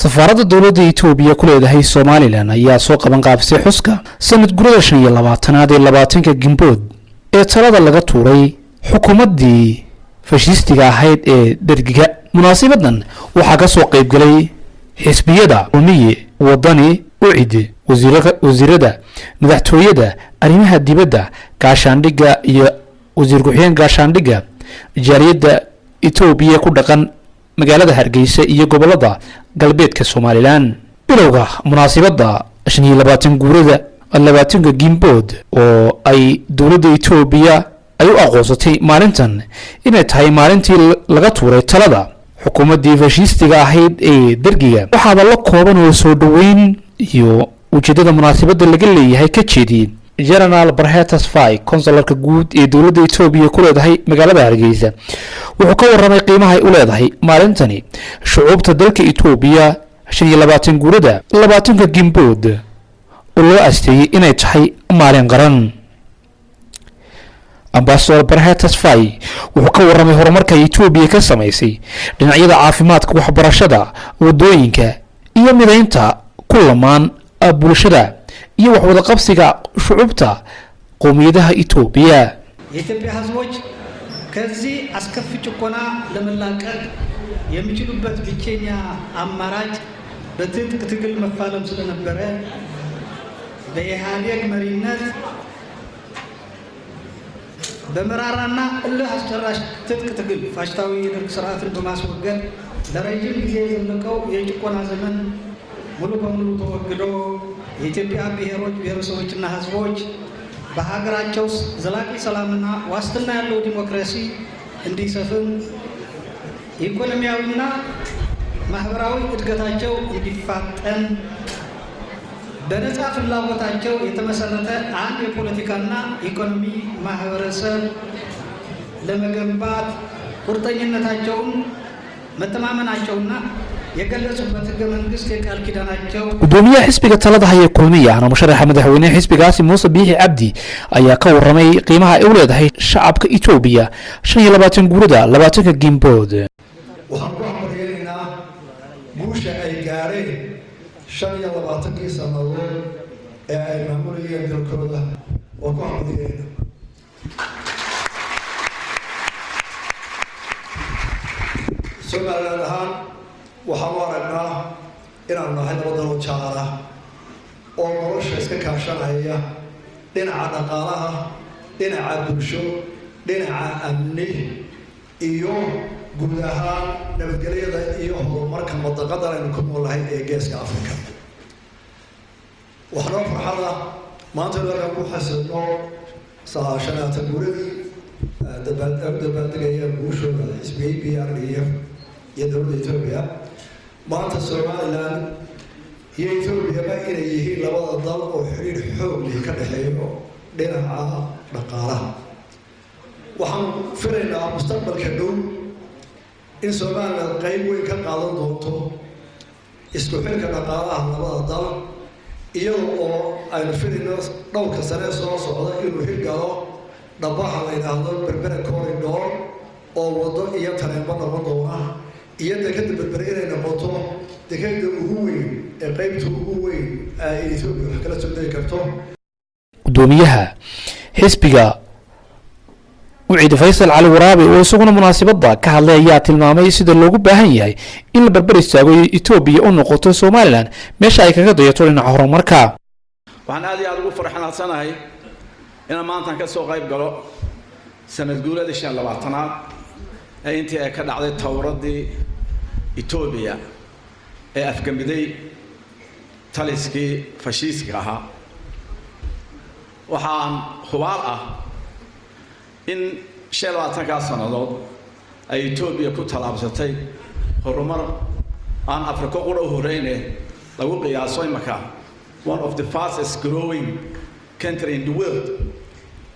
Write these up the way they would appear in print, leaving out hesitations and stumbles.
Safaaradda dowladda Itoobiya ku leedahay Somaliland ayaa soo qaban qaabisay xuska sanad gurada 25aad ee 20-ka Gimbood ee talada laga tuuray xukuumaddii fashistiga ahayd ee Dergiga. Munaasibadan waxaa ka soo qaybgalay xisbiyada Kulmiye, Wadani, UCID, wasiirada madaxtooyada, arrimaha dibadda, gaashaandhigga iyo wasiir ku-xigeen gaashaandhigga, jaaliyadda Itoobiya ku dhaqan magaalada Hargeysa iyo gobolada galbeedka Somaliland. Bilowga munaasibadda 25 guurada 20-ka Gimbood oo ay dowladda Itoobiya ay u aqoonsatay maalintan inay tahay maalintii laga tuuray talada xukuumaddii fashiistiga ahayd ee Dergiga, waxaaba la kooban oo soo dhoweyn iyo ujeeddada munaasabadda laga leeyahay ka jeediyey General Berhe Tesfaye, konsularka guud ee dowladda Itoobiya ku leedahay magaalada Hargeysa. Wuxuu ka warramay qiimaha ay u leedahay maalintani shucuubta dalka Itoobiya, 25 guurada 20-ka Gimbood oo loo asteeyey inay tahay maalin qaran. Ambassador Berhe Tesfaye wuxuu ka warramay horumarka Itoobiya ka samaysay dhinacyada caafimaadka, waxbarashada, wadooyinka iyo mideynta ku lamaan bulshada iyo waxwada qabsiga shucuubta qowmiyadaha Itoobiya. የኢትዮጵያ ሕዝቦች ከዚህ አስከፊ ጭቆና ለመላቀቅ የሚችሉበት ብቸኛ አማራጭ በትጥቅ ትግል መፋለም ስለነበረ በኢህአዴግ መሪነት በመራራና እልህ አስጨራሽ ትጥቅ ትግል ፋሽስታዊ የደርግ ስርዓትን በማስወገድ ለረጅም ጊዜ የዘለቀው የጭቆና ዘመን ሙሉ በሙሉ ተወግዶ የኢትዮጵያ ብሔሮች፣ ብሔረሰቦችና ሕዝቦች በሀገራቸው ዘላቂ ሰላምና ዋስትና ያለው ዲሞክራሲ እንዲሰፍን፣ ኢኮኖሚያዊና ማህበራዊ እድገታቸው እንዲፋጠን፣ በነፃ ፍላጎታቸው የተመሰረተ አንድ የፖለቲካና ኢኮኖሚ ማህበረሰብ ለመገንባት ቁርጠኝነታቸውን መተማመናቸውና የገለጹበት ህገ መንግስት የቃል ኪዳናቸው Gudoomiyaha xisbiga talada haya Kulmiya ahna musharaxa madaxweyneha xisbigaasi Muuse Biixi Cabdi ayaa ka warramay qiimaha ay u leedahay shacabka Itoobiya 25 guurada 20-ka Gimbood. Waxaan ku hambalyaynaynaa guusha ay gaareen 25kii sannadood ee ay maamulayeen dalkooda. Waan ku hambalyaynaa. Somaliland ahaan waxaan u aragnaa inaanu nahay laba dalo jaara oo nolosha iska kaashanaya, dhinaca dhaqaalaha, dhinaca bulsho, dhinaca amni iyo guud ahaan nabadgelyada iyo horumarka madaqadan aynu ku noolnahay ee Geeska Africa. Waxaa noo farxada maanta inu halkaan ku xasidno 9aatan guuradii dabaaldegaya guushooda xisbiyey PRDF iyo dowladda Etoobiya. Maanta Somaliland iyo Etoobiyaba inay yihiin labada dal oo xiriir xoog leh ka dhexeeyo dhinaca dhaqaalaha. Waxaan filaynaa mustaqbalka dhow in Somaliland qeyb weyn ka qaadan doonto isku xilka dhaqaalaha labada dal, iyada oo aynu filayno dhowrka sane soo socda inuu hirgalo dhabaha la yidhaahdo Berbera Corridor oo waddo iyo tareenba noqon doona, iyo dekada Berbere inay noqoto dekada ugu weyn ee qeybta ugu weyn ay Etoobiya wax kala soo degi karto. Gudoomiyaha xisbiga UCID Faysal Cali Waraabe oo isaguna munaasabadda ka hadlay ayaa tilmaamay sida loogu baahan yahay in la barbar istaago Etoobiya u noqoto Somaliland meesha ay kaga dayato dhinaca horumarka. Waxaan aad iyo aada ugu farxanadsanahay inaan maantan ka soo qayb galo sanad guuladii 25aad ee intii ay ka dhacday towraddii Etoobiya ee afgamiday taliskii fashiiska ahaa. Waxaan hubaal ah in 25kaa sannadood ay Etoobiya ku tallaabsatay horumar aan Afrika qura u horreyne lagu qiyaaso imaka one of the fastest growing country in the world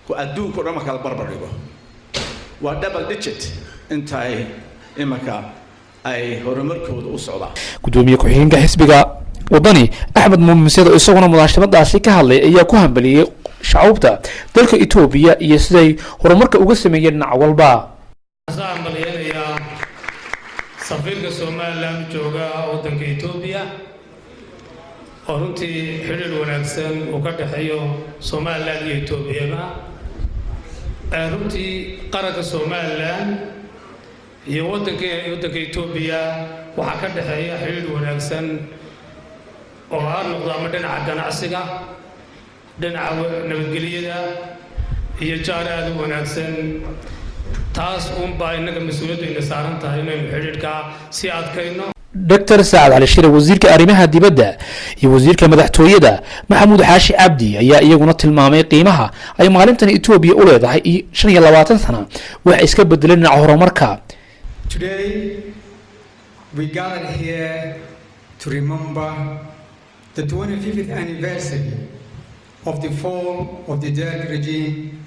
ku adduunka o dhan marka la barbar dhigo waa double digit inta ay imaka ay horumarkooda u socdaan. Gudoomiye ku-xigeenka xisbiga Wadani Axmed Muumin Seed oo isaguna munaasabadaasi ka hadlay ayaa ku hambaliyey shacuubta dalka Etoobiya iyo siday horumarka uga sameeyeen dhinac walba. Waxaan hambalyeynayaa safiirka Somaliland. Somaliland jooga waddanka Etoobiya, oo runtii xidhiir wanaagsan uu ka dhexeeyo Somaliland iyo Etoobiyaba. Runtii qaranka Somaliland iyo waddanka Etoobiya waxaa ka dhexeeya xidhiir wanaagsan oo ha noqdo ama dhinaca ganacsiga, dhinaca nabadgelyada iyo jaar aada u wanaagsan. Taas uunbaa innaga mas-uuliyaddu ina saaran tahay inaynu xidhiidhkaa sii adkayno. Doctor Saacad Cali Shire, wasiirka arrimaha dibadda, iyo wasiirka madaxtooyada Maxamuud Xaashi Cabdi ayaa iyaguna tilmaamay qiimaha ay maalintan Etoobiya u leedahay iyo 25 sana wax iska bedeleen dhinaca horumarka. Today, we gather here to remember the 25th anniversary of the fall of the Derg regime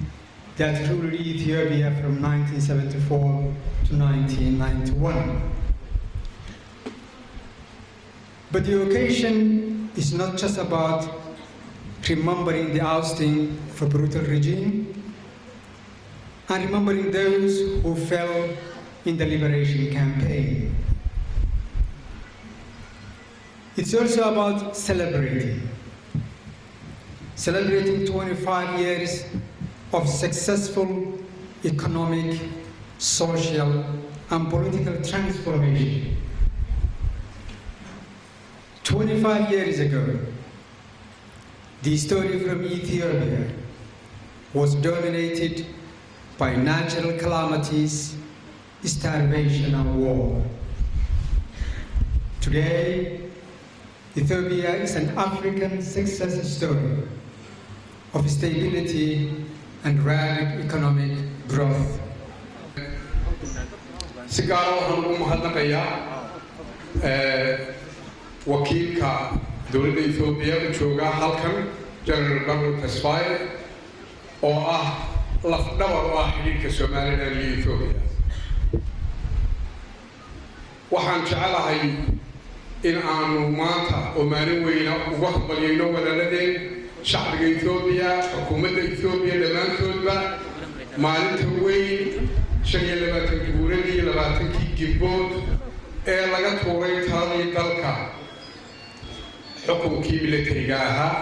that ruled Ethiopia from 1974 to 1991. But the occasion is not just about remembering the ousting of a brutal regime and remembering those who fell in the liberation campaign. It's also about celebrating. Celebrating 25 years of successful economic, social, and political transformation. 25 years ago, the story from Ethiopia was dominated by natural calamities, starvation, and war. Today, Ethiopia is an African success story of stability and rapid economic growth. Si gaara waxaan ugu mahadnaqayaa wakiilka dowladda Etoobiya u jooga halkan, General Babel Tesfaye, oo ah lafdhabar u ah xidhiidhka Somaliland iyo Etoobiya. Waxaan jecelahay in aanu maanta oo maalin weyna uga hambalyayno walaaladeen shacbiga Etoobiya, xukuumadda Etoobiya, dhammaantoodba maalinta weyn, 25 guuradii 20-kii Gimbood ee laga tuuray taladii dalka xukunkii milatariga ahaa.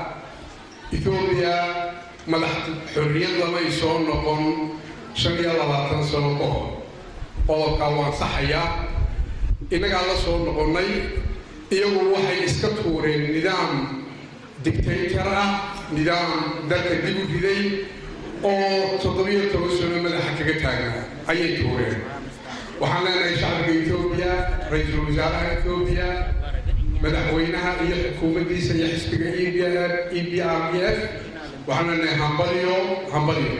Etoobiya madax xorriyad lamay soo noqon 25 sano ka hor. Qodobkaa waan saxayaa, innagaa la soo noqonnay. Iyagu waxay iska tuureen nidaam dictator ah, nidaam dalka dib u riday oo 17 sano madaxa kaga taagnaa ayay tuureen. Waxaan leenahay shacbiga Etoobiya, ra-iisul wasaaraha Etoobiya, madaxweynaha iyo xukuumaddiisa iyo xisbiga EPRDF, waxaan leenahay hambalyo, hambalyo.